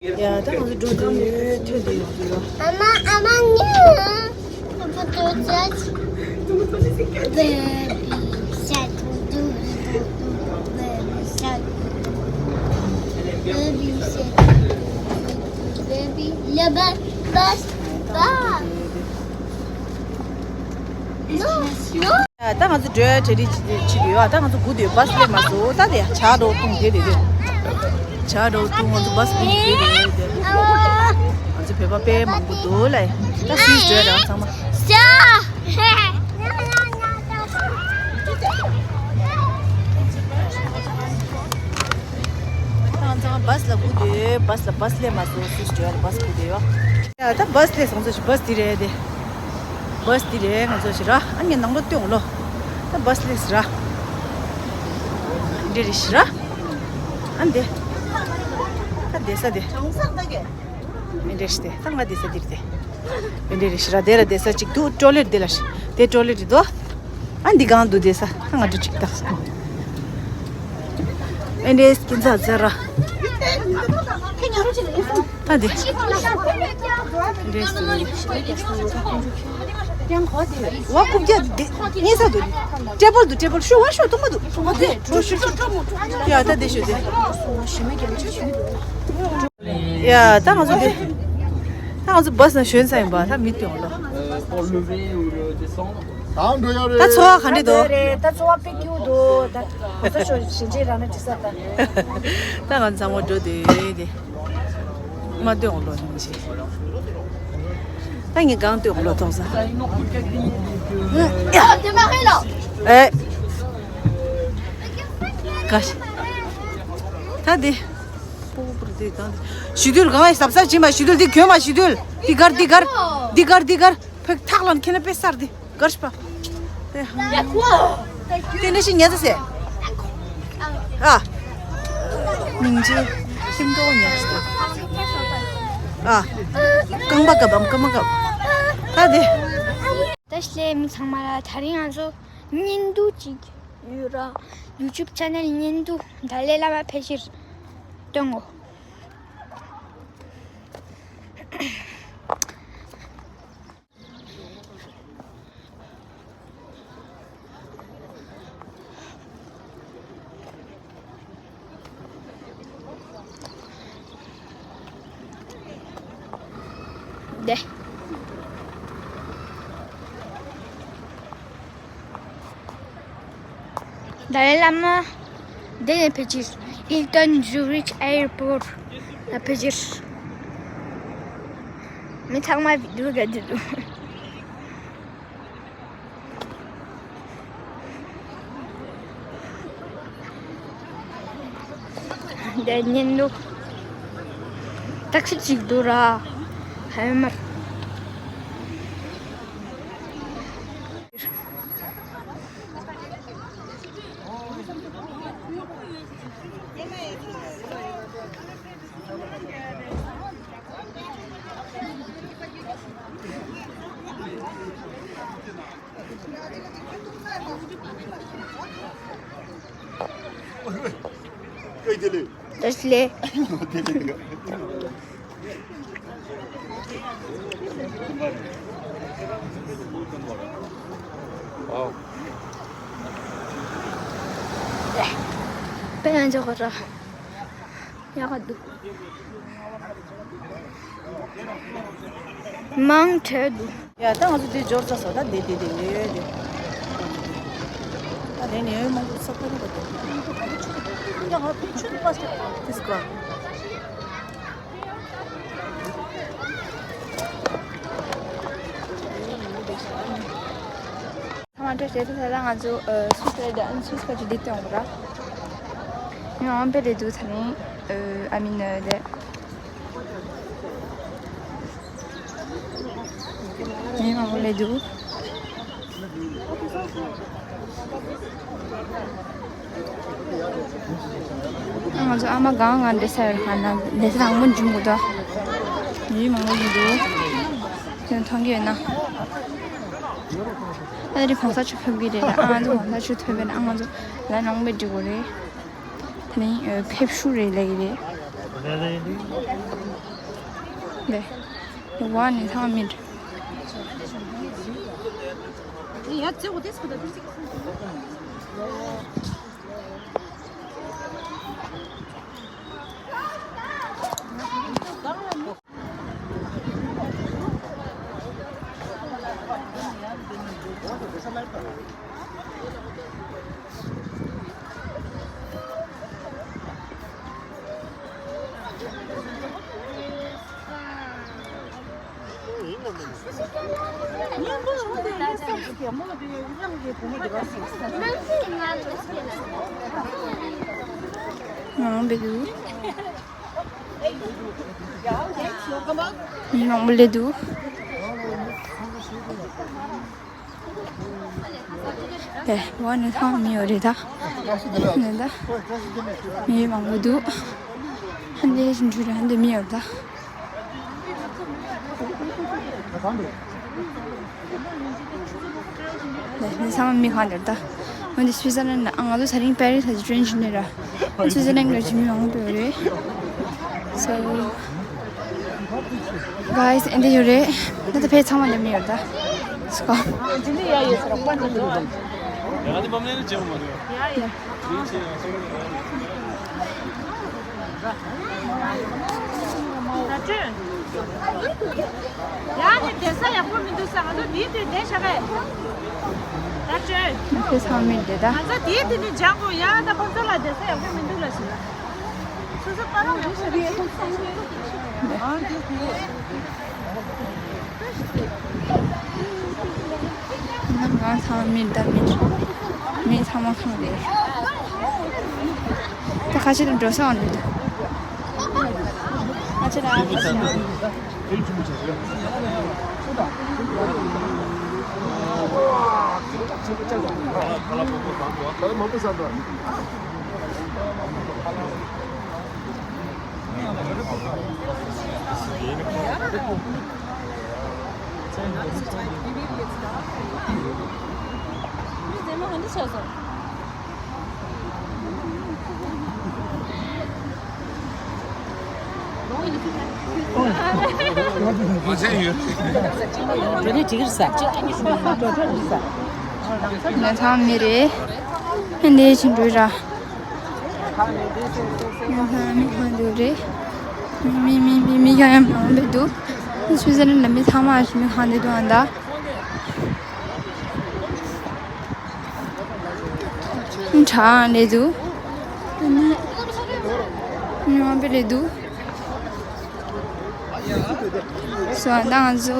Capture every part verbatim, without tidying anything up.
ཡ་ད་ང་ཚོ་འགྲོ་དུས་ཐོན་དུས་ཡོང་དུས་ལ། Mama, Mama, new. Baby shark, do, do, do, baby shark. Baby shark, baby, yeah, bus, bus, bus. No, no. ད་ང་ཚོ་འགྲོ་གྲ་སྒྲིག་བྱེད་ཀྱི་ཡོད། ད་ང་ཚོ་སྒུག་བསྡད་ཡོད། བཱས་སླེབས་མ་སོང་། ད་དེ་ཇག་འདྲ་བོ་བཏུང་བསྡད་དེ། དེ་ཇག་འདྲ་བོ་བཏུང་། ང་ཚོ་བཱས་བཏུང་བསྡད་དེ། ང་ཚོ་བོད་པ་དཔེ་མང་པོ་འདུག་ལ། ད་སུས་འགྲོ་ར་ཚང་མ། ད་ང་ཚང་བཱས་ལ་སྒུག་བསྡད་ཡོད། བཱས་ལ་བཱས་སླེབས་མ་སོང་། སུས་འགྲོ་ར་བཱས་སྒུག་བསྡད་ཡོད། ཡ་ད་བཱས་སླེབས་སོང་ཙང་བཱས་འདི་རེད་དེ། བཱས་འདི་རེད། ང་ཚོ་ཞིག་ར། ཨ་ནི་ནང་ལོགས་སྟོན་ལོ། ད་བཱས་སླེབས་ར། འདི་རེད་ཞིག་ར། ཨ་འདི། ད་བསྡད་ས་དེ། འདི་རེད་ཞིག་དེ། ད་ང་བསྡད་ས་འདི་རེད་དེ། འདི་རེད་ཞིག་ར། དེ་ལ་བསྡད་ས་གཅིག་འདུག་ཊོ་ལེཊ་དེ་ལ་ཞིག་དེ་ཊོ་ལེཊ་རེད་དོ། ཨ་འདི་གང་འདུག་བསྡད་ས། ད་ང་འགྲོ་གཅིག་ད། ཨེ་འདྲས་ཀྱི་འཛའ་འཛའ་ར། ད་འདི། འདྲས་སུ། བ་རྐུབ་བཀྱག་འདི། གཉིས་ས་འདུག་ཊེ་བལ་འདུག་ཊེ་བལ། ཤོ་བ་ཤོ་གཏོང་མ་འདུག་ཤོ་ཤོ་ཤོ། ཡ་ད་འདི་ཤོ་འདི། ཡ་ད་ང་ཚོ་འདི། ད་ང་ཚོ་བཱས་ནང་ཞོན་ས་ཡིན་པ། ད་མི་སྟོན་ལོ། ད་འཚོ་བ་ག་འདྲ་འདུག་ད་འཚོ་བ་དཔེ་སྐྱིད་པོ་འདུག་ད་གོ་ས་ཤོར་ཞིང་ཆེན་རང་ན་དྲི་ས་ད། ད་ང་ཚང་མ་འགྲོ་དུས་དེ། མ་སྟོན་འོང་ལོ་ཡིན་ཅི། ད་ངས་གང་སྟོན་འོང་ལོ་ཐོག་ས། ཨེ། ག་ཤ། ད་དེ། པོ་པོ་དེ་གང་དེ། ཞུ་དུལ་གང་ཡིན་ཟབ་ཟབ་བྱེད་མ། ཞུ་དུལ་འདི་གྱོན་མ། ཞུ་དུལ་འདི་གར་འདི་གར། འདི་གར་འདི་གར། ཕེག་ཐག་ལ་ཁྱེད་ན་པེ་སར་འདི། གར་ཤ་པ། དེ་ནས་ཤི་ཉལ་ཚེ། ཨ། སྙིང་རྗེ། ཁྱིམ་ཐོག་ཉལ་ཚེ། ཨ། རྐང་པ་བཀབ་བམ་རྐང་པ་བཀབ། ད་དེ། ད་སླེ་མི་ཚང་མ་ལ་དེ་རིང་ང་ཚོ་བརྙན་ཐུང་ཅིག་ཡོད་ར། ཡུ་ཊུབ་ཆེ་ནལ་བརྙན་ཐུང་ཏཱ་ལའི་བླ་མ་ཕལ་ཆེར་སྟོན་གོ། དེ། ཏཱ་ལའི་བླ་མ་འདི་ནས་ཕེབས་ཀྱི། ཧིལ་ཊོན་ཛུ་རིག་ཨེར་པོར་ལ་ཕེབས་ཀྱི། མི་ཚང་མ་བི་ཌིའོ་བརྒྱབ་ཀྱི་འདུག་འདི་ཉིན་འདུག་ཏག་ཤི་ཅིག་འདུག་ར། ཧེ་མར། ད་སླེ། དཔེ་ཡང་འཇོག་གོ་ར། ཡག་ག་འདུག་མང་དྲགས་འདུག་ཡ་ད་ང་ཚོ་འདི་འབྱོར་ཚར་སོང་། ད་འདི་འདི་འདི་ཡོད་ཡོད་འདི། ད་ལན་ཡོད་མང་པོ་ས་ཁ་རུ་ག་འདུག་ཡ་ང་ཕི་ཆུ་པ་སི་ཏི་ཀ་ཚང་མ་བཀྲ་ཤིས་བདེ་ལེགས། ད་ང་ཚོ་ཨ་སུད་སི་ལ་ཨ་ནི་སུད་སི་ཁ་ཅིག་འདི་སྟོན་དགོས་ར། ཡང་དཔེ་ལས་འདུག་ད་ནི་ཨ་ཨ་མིན་ཨ་དེ། མི་མང་པོ་སླེབས་འདུག་ང་ཚོ་ཨ་མ་གང་གང་འདྲེ་ས་ཡོད་ཁ་ན་འདྲེ་ས་དང་པོ་འཇུམ་གོ་ད། མི་མང་པོ་ཡིན་འདུག་ཁྱོད་མཐོང་གི་ཡོད་ན། ཨ་རི་གོང་ས་མཆོག་ཕེབས་ཀྱི་རེད། ཨ་ང་ཚོ་གོང་ས་མཆོག་ཕེབས་པས་ན་ཨ་ང་ཚོ་ལ་ནང་པའི་འགྲིག་གོ་རེད། དེ་ནས་ཕེབས་བཞུགས་རེད་ལབ་ཀྱི་རེད། ལེ། ཝ་ནི་ཐང་མིད། ང་བེ་དུ། མི་མང་པོ་སླེབས་འདུག་ལེ། ཝ་ནི་ཐང་མི་ཡོད་རེད་ད། ནི་ད། མི་མང་པོ་འདུག་ཧན་དེ་ཞིན་ཆུ་རེད། ཧན་དེ་མི་ཡོད་ད། ལེ། ནི་ཚང་མ་མི་གང་འདུག་ད། འོན་ཏེ་སུའི་ཙར་ལན་ལ། ཨ། ང་ཚོ་ད་རིང་པེ་རི་སི་ལ་ཊེན་ཤན་ནས་ར། སུའི་ཙར་ལན་ལ་ཇི་མི་མང་པོ་ཡོད་རེད། So guys, ཨེ་འདི་ཡོད་རེད། ད་ད་ཕེ་ཚང་མ་ལེ་མི་ཡོད་ད། སྐོ། ཡ་ནི་བསྡད་ས་ཡག་པོ་མི་འདུག་ས། ང་ཚོ་དེའི་དུས་བསྡད་བཞག་གས། ད་བྲོས། ཁྱེད་ཚང་མི་བསྡད་ད། ང་ཚོ་དེའི་དུས་ནས་སྦྱང་དགོས་ཡ། ད་ཁོང་ཚོ་ལ་བསྡད་ས་ཡག་པོ་མི་འདུག་ལ་ཞིག་ལ། སོ་སོ་པ་རོ་ཡག་པོ་རེད། ང་ཚང་མི་ད་མི་མི་ཚང་མ་ཚང་རེད། ད་ཁ་ཆེ་དུ་འགྲོ་ས་འོང་འདུག་ཁ་ཆེ་ད། ང་ཚང་མི་རེད། ཧན་དེ་ཕྱིན་འགྲོ་ར། ང་ཚང་མི་གང་འདུག་རེད། མི་མི་མི་མི་ཡང་ཡང་མང་པོ་འདུག་སུའི་ཙར་ལན་ལ་མི་ཚང་མ་མི་གང་འདུག་ཨ་ད། ཁྲ་ལེ་འདུག་ཨ་ནི་མི་མང་པོ་ལེ་འདུག་སོ་ད་ང་ཚོ་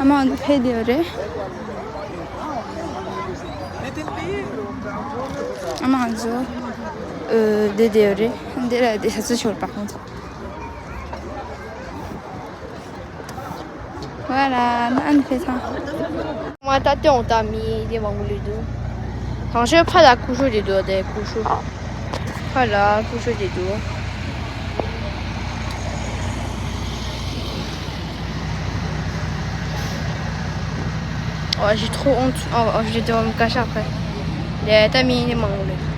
ཨ་མ་འདི་ཕེབས་བསྡད་ཡོད་རེད། ཨ་མ་ང་ཚོ་ཨ་བསྡད་བསྡད་ཡོད་རེད། འདི་ལ་བསྡད་ས་ཚོ་ཤོར་པ་ཁོང་ཚོ། ང་རང་ནང་ནས་ཕེབས་ཚར། ང་ད་ལྟ་འོང་ད་མི་དེ་མང་པོ་སླེབས་འདུག་ཐང་ཤོད་ཕ་ལ་ཀུ་ཤུ་དེ་འདུག་དེ་ཀུ་ཤུ། ཕ་ལ་ཀུ་ཤུ་དེ་འདུག Oh, j'ai trop honte. Oh, oh, je vais devoir me cacher après. ལས་ད་མི་དེ་མང་པོ་སླེབས།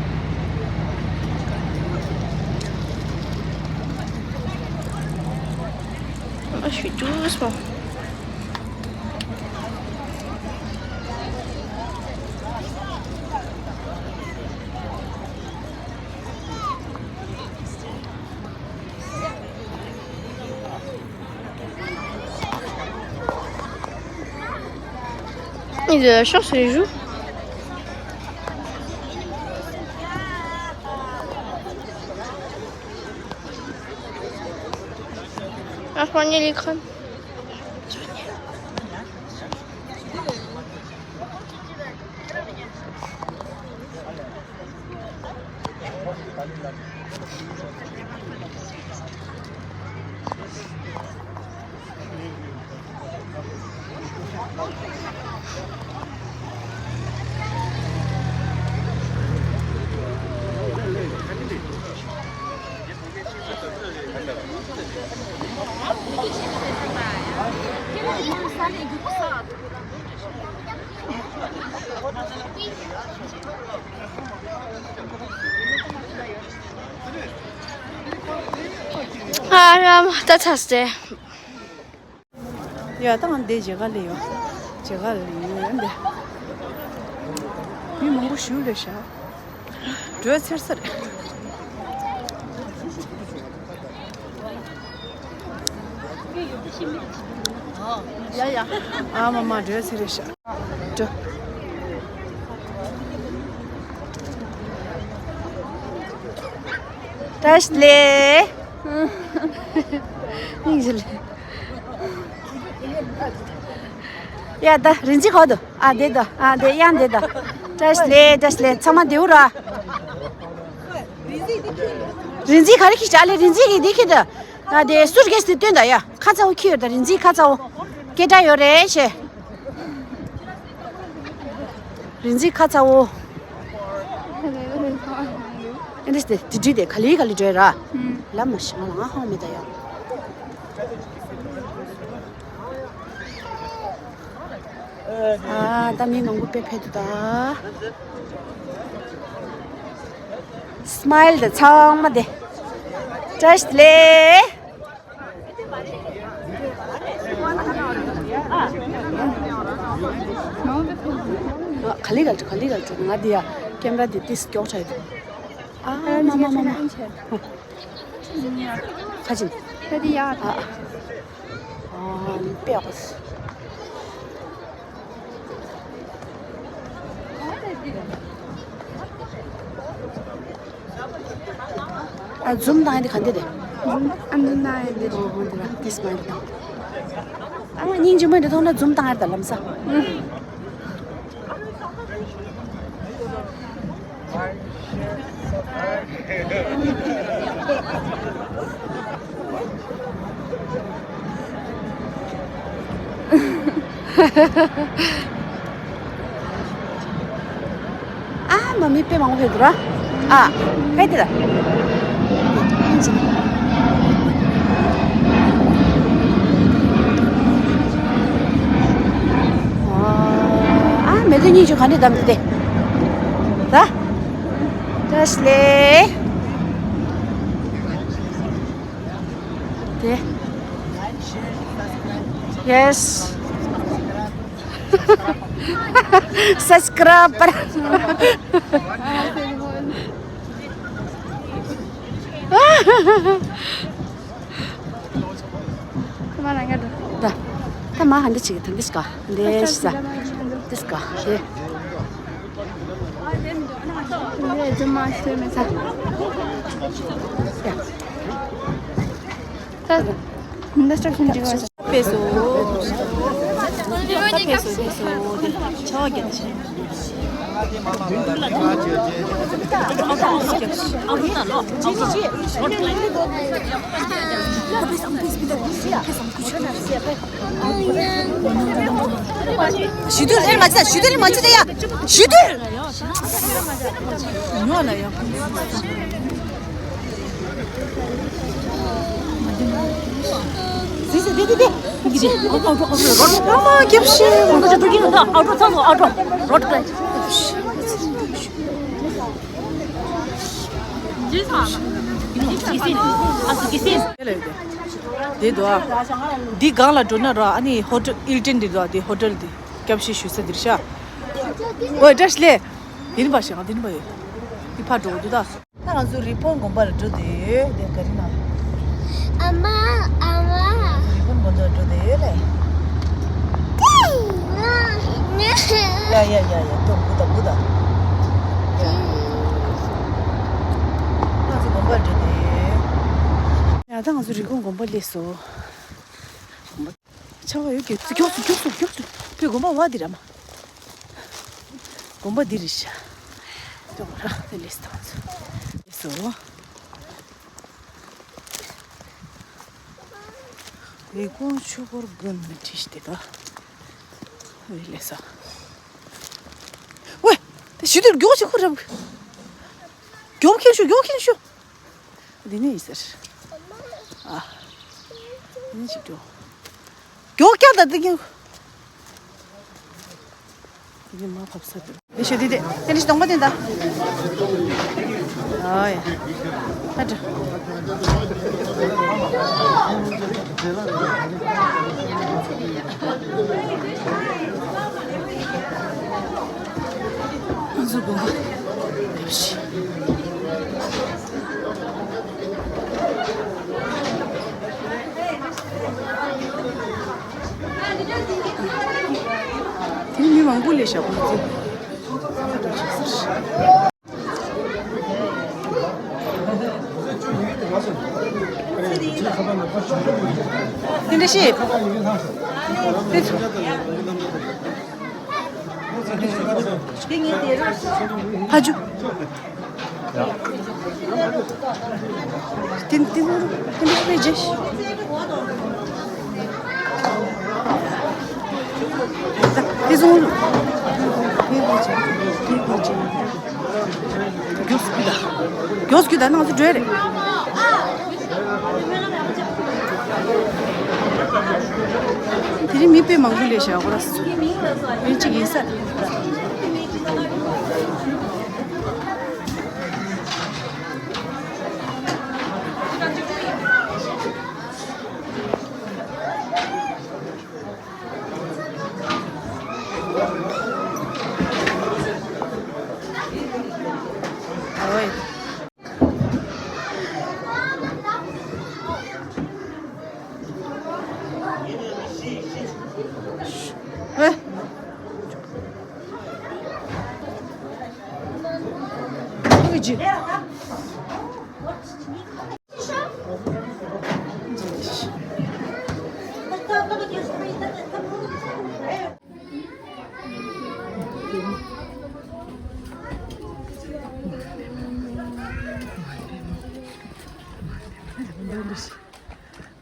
Ah, je suis doucement. Il est sur ses joues. Ah, je prends l'écran. ཨ་རམ་ད་ཚ་སྟེ། ཡ་ད་ང་འདི་མཇལ་ཁ་ལས་ཡོད། མཇལ་ཁ་ལས་ཡོད་འདི། མི་མང་པོ་ཞིག་ལས་ཤག་འགྲོ་ཚར་ས་རེད། ཡ་ཡ། ཨ་མ་མ་འགྲོ་ཚར་རེད་ཤག་འགྲོ། བཀྲ་ཤིས་བདེ་ལེགས། སྙིང་རྗེ་ལེ། ཡ་ད་རིན་ཆེན་ག་པར་འདུག་ཨ་བསྡད་ད། ཨ་བསྡད། ཡང་བསྡད་ད། བཀྲ་ཤིས་བདེ་ལེགས། བཀྲ་ཤིས་བདེ་ལེགས། ཚང་མ་བསྡད་འོ་ར། རིན་ཆེན་ག་རེ་ཁྱེར་ཅིག་ཨ་ལེ། རིན་ཆེན་གྱིས་འདི་ཁྱེར་ད། ཨ་དེ་སུཊ་ཀེས་དེ་སྟོན་ད་ཡ། ཁ་ཚ་བོ་ཁྱེར་ཡོད་ད། རིན་ཆེན་ཁ་ཚ་བོ། སྐད་གྲགས་ཡོད་རེད་ཞེས། རིན་ཆེན་ཁ་ཚ་བོ། ཨེ་འདྲ་སྟེ་དེ་འགྲིག་སྟེ་ག་ལེ་ག་ལེ་འགྲོ་ཡ་ར། ལམ་མ་ཤི་ང་ལ་ང་ཧང་མེད་ད་ཡ། ཨ་ད་མི་མང་པོ་དཔེ་ཕེབས་འདུག་ད། སྨའིལ་དང་ཚང་མ་དེ། བཀྲ་ཤིས་བདེ་ལེགས། ག་ལེ་ག་ལེ་ག་ལེ་ག་ལེ་ང་འདི་ཡ་ཀེམ་ར་འདི་ཏིས་མགྱོགས་ཆགས་འདུག་ཨ་མ་མ་མ་མ། ཁ་ཅིག་ད་དེ་ཡག་ཨ་ཨ་པེ་ཨོ། ཨ་ཛུམ་བཏང་ཡ་དེ་ག་འདི་རེད། ཛུམ་ཨ་ཛུམ་བཏང་ཡ་དེ་རེད། ཨོ་ཧོ་འདི་ར་ཏིས་མ་འདི་དང་། ཨ་མ་སྙིང་རྗེ་མོ་འདི་མཐོང་ན་ཛུམ་བཏང་ཡ་རེད་ད་ལམ་སང་། ཨ་མ་མི་དཔེ་མང་པོ་ཕེབས་འདུག་ར། ཨ་ཕེབས་དེ་ར། ཨ་མེ་ཏོག་གཉིས་ཆུ་ག་འདྲ་བསྡམས་འདུག་དེ། ད། བཀྲ་ཤིས་བདེ་ལེགས། དེ། Yes. Subscriber. ཁོ་མ་ལ་ང་འགྲོ། ད། ད་མ་ཧ་འདི་ཅིག་ད་འདི་ཅིག་ག་འདི་ཅིག་ད་འདི་ཅིག་ག་དེ། འདི་ཅི་མ་ཤེས་མེད་ས། ཡ། ད། འདི་སྟོབས་ཆེན་འདི་ག་དཔེ་སོ། དཔེ་སོ་དཔེ་སོ་དེ་ཆ་བ་རྒྱ་ཆེ། ཞུ་དུས་ལེན་མ་བྱེད། ཞུ་དུས་ལེན་མ་བྱེད་ཡ། ཞུ་དུས། ཉོ་ལ་ཡ། ཟི་ཟི་དེ་དེ་དེ། ཨ་མ་རྒྱབ་ཤེས། ཨ་མ་ཅི་འདུག་གི་ཨ་ཀྲོ་ཚང་ཨ་ཀྲོ་རོ་ཏྲ། དེ་དོ། འདི་སྒང་ལ་འགྲོ་ན་ར་ཨ་ནི་ཧོ་ཊེལ་ཨིལ་ཊན་འདི་དོ། དེ་ཧོ་ཊེལ་འདི་སྐྱབས་ཤིག་ཞུ་ས་འདིར་ཤ། ཨོའི་བཀྲ་ཤིས་བདེ་ལེགས། འདི་ནི་པ་ཤ་འདི་ནི་པ་ཡོད། འདི་ཕར་འགྲོ་འདུག་ད། ད་ང་ཚོ་རི་བོང་དགོན་པ་ལ་འགྲོ་དེ་ཡོད་དེ་ག་རི་ན། ཨ་མ། ཨ་མ། རི་བོང་དགོན་པ་ལ་འགྲོ་དེ་ཡོད་ལེ། ཡ་ཡ་ཡ་ཡ། ཏོ་བུ་ད་བུ་ད། ཡ། ང་ཚོ་དགོན་པ་ལ་འགྲོ་དེ། ཡ་ད་ང་ཚོ་རི་བོང་དགོན་པ་སླེབས་སོང་། ཆར་པ་ཡོད་ཀྱི་མགྱོགས་སུ་མགྱོགས་སུ་མགྱོགས་སུ། བུ་དགོན་པ་བ་འདི་ར་མ། དགོན་པ་འདི་རེད་ཤག་མགྱོགས་ར་དེ་ལས་སྟོང་ཚོ། ལས་སོ། རི་ཀོན་ཆུ་བུར་དགོན་མི་ཁྲིད་དེ་ད། ལས་ལས་སོ། ཝེ། དེ་ཞུ་དུས་མགྱོགས་ཤིག་ཁོ་ར། མགྱོགས་ཁྱེར་ཤོག་མགྱོགས་ཁྱེར་ཤོག་འདི་ནས་ཡིན་ཟེར། ཨ། འདི་ནས་ཞིག་འགྲོ། མགྱོགས་ཀྱང་ད་འདི་ཀྱང་། འདི་ནས་མ་ཕབ་ས་འདུག་འདི་ཞོ་འདི་དེ་དེ་ནས་སྟོང་པ་དེ་འདའ། ཨོ་ཡ། ཨ་འགྲོ། ང་ཚོ་དགོན་པ་ཕེབས་ཤིག་དེ་མི་མང་པོ་སླེབས་ཤག་པ་ཚོ། དེ་འདྲ་ཤེས། ཕ་ཇུ། ཏིན་ཏིན་ཏིན་ཏིན་ཏིན། དེ་ཚོ་ལ། མགྱོགས་སུ་རྒྱུགས་དང་། མགྱོགས་སུ་རྒྱུགས་དང་། ནང་དུ་འགྲོ་ཡ་རེད། དེ་རིང་མི་དཔེ་མང་པོ་སླེབས་ཤག་གོ་ལ། མི་གཅིག་ཡིན་ས། ཨོའི། ཨེ། ཨོའི་ཇི།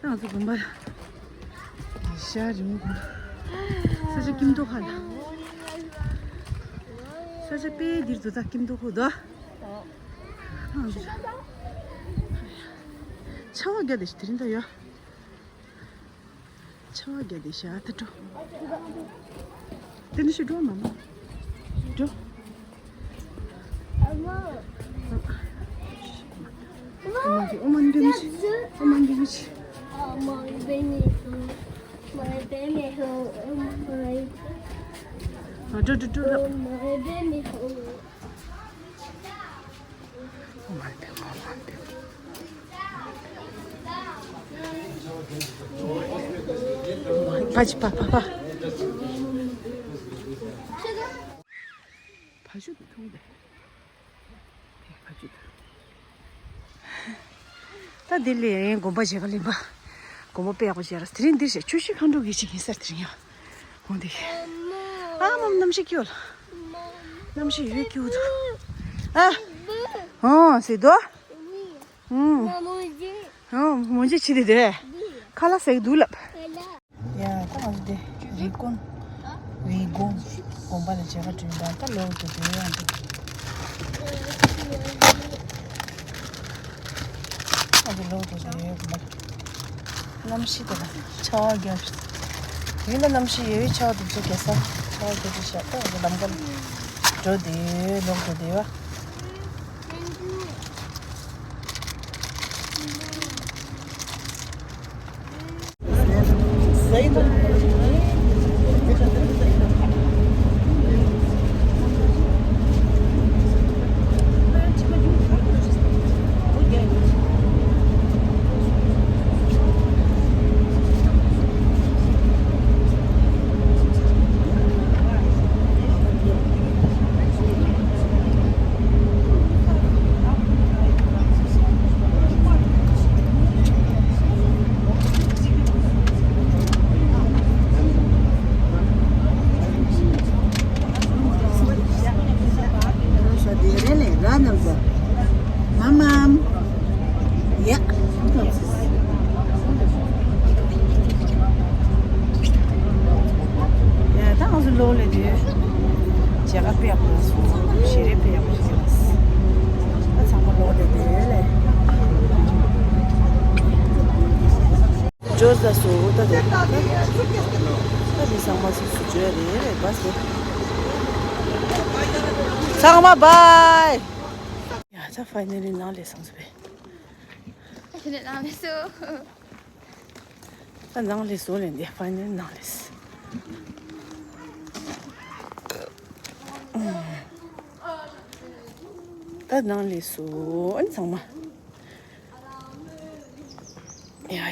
ང་ཚོ་དགོན་པ་ཤར་རིང་དགོན་པ། ས་ཆ་སྐྱིད་མདོག་ཁ་ལ། ས་ཆ་དཔེ་འདིར་འདུག་ད་སྐྱིད་མདོག་ཁུག་འདུག་ཆར་པ་བརྒྱབ་བསྡད་ཤག་དེ་རིང་ད་ཡོད། ཆར་པ་བརྒྱབ་བསྡད་ཤག་ད་འགྲོ། དེ་ནས་ཤི་འགྲོ་མ་མ། འགྲོ། ཨ་མ། ཨ་མ་འདི་མི་ཤི། ཨ་མ་འདི་མི་ཤི། ཨ་མ་འདི་མི་ཤི། ཨ་མ་འདི་མི་ཤི། ཨ་མ་འདི་མི་ཤི། ཨ་འགྲོ་འགྲོ་འགྲོ་འགྲོ། ཨ་མ་འདི་མི་ཤི། ཕ་ཆི་ཕ་ཕ་ཕ། ཕ་ཤུ་དུ་མཐོང་དེ། ཕ་ཤུ་དུ། ད་འདི་ལས་ཡང་དགོན་པ་མཇལ་ཁ་ལེན་པ། དགོན་པ་དཔེ་ཡག་པོ་མཇལ་ར། དེ་རིང་འདིར་བཞག་ཆུ་ཤུར་མཁའ་འགྲོ་གི་ཅིག་ཡིན་ས་རེད། དེ་རིང་ཡང་འོང་དེ། ཨ་མ་གནམ་གཤིས་སྐྱིད་པོ་ལ། གནམ་གཤིས་ཡོད་སྐྱིད་པོ་འདུག་ཨ། ཨོ་ཟེར་དོ། ཨུམ། ཨོ་མོ་ཇི་ཆི་དེ་དེ། ཁ་ལག་ཟ་གི་འདུག་ལབ། ཡ་ད་ང་ཚོ་དེ་རི་ཀོན། རི་ཀོན་དགོན་པ་ལ་མཇལ་ཁ་འགྲོ་ཡིན་པ། ད་ལོག་འགྲོ་དེ་ཡང་འདུག་ཨ་དེ་ལོག་འགྲོ་དེ་ཡོད་དགོན་པ། གནམ་གཤིས་དེ་ལ་ཆར་པ་བརྒྱབ། ཡིན་ན་གནམ་གཤིས་ཡོད་ཆར་པ་དེ་ཚོ་རྒྱག་ས། ཆར་པ་རྒྱག་དུས་ཤག་ད་ང་ཚོ་ལམ་ཁ་ལ་འགྲོ་དེ་ཡོད། ལོག་འགྲོ་དེ་ཡོད། མ་མ། ཡ། ཡ་ད་ང་ཚོ་ལོག་ལེ་དུས། མཇལ་ཁ་དཔེ་ཡག་པོ་སོང་། ཞལ་རས་དཔེ་ཡག་པོ་ཞིག་ཡོད། ད་ཚང་མ་ལོག་ལེ་དུས་ལེ། ཇོ་ཟ་སུ་ད་དེ། ད་མི་ཚང་མ་སུ་སུ་ཇོ་རེ་རེ་བ་སེ། ཚང་མ་བཱའི། ཡ་ད་ཕའི་ནལ་ལི་ནང་ལས་སོང་ཟེར་བས། ཕའི་ནལ་ལི་ནང་ལས་སོང་། ད་ནང་ལས་སོ་ལེན་དེ་ཕ་ནི་ནང་ལས། ད་ནང་ལས་སོ་ཨན་ཚང་མ། ཡ་ཡ།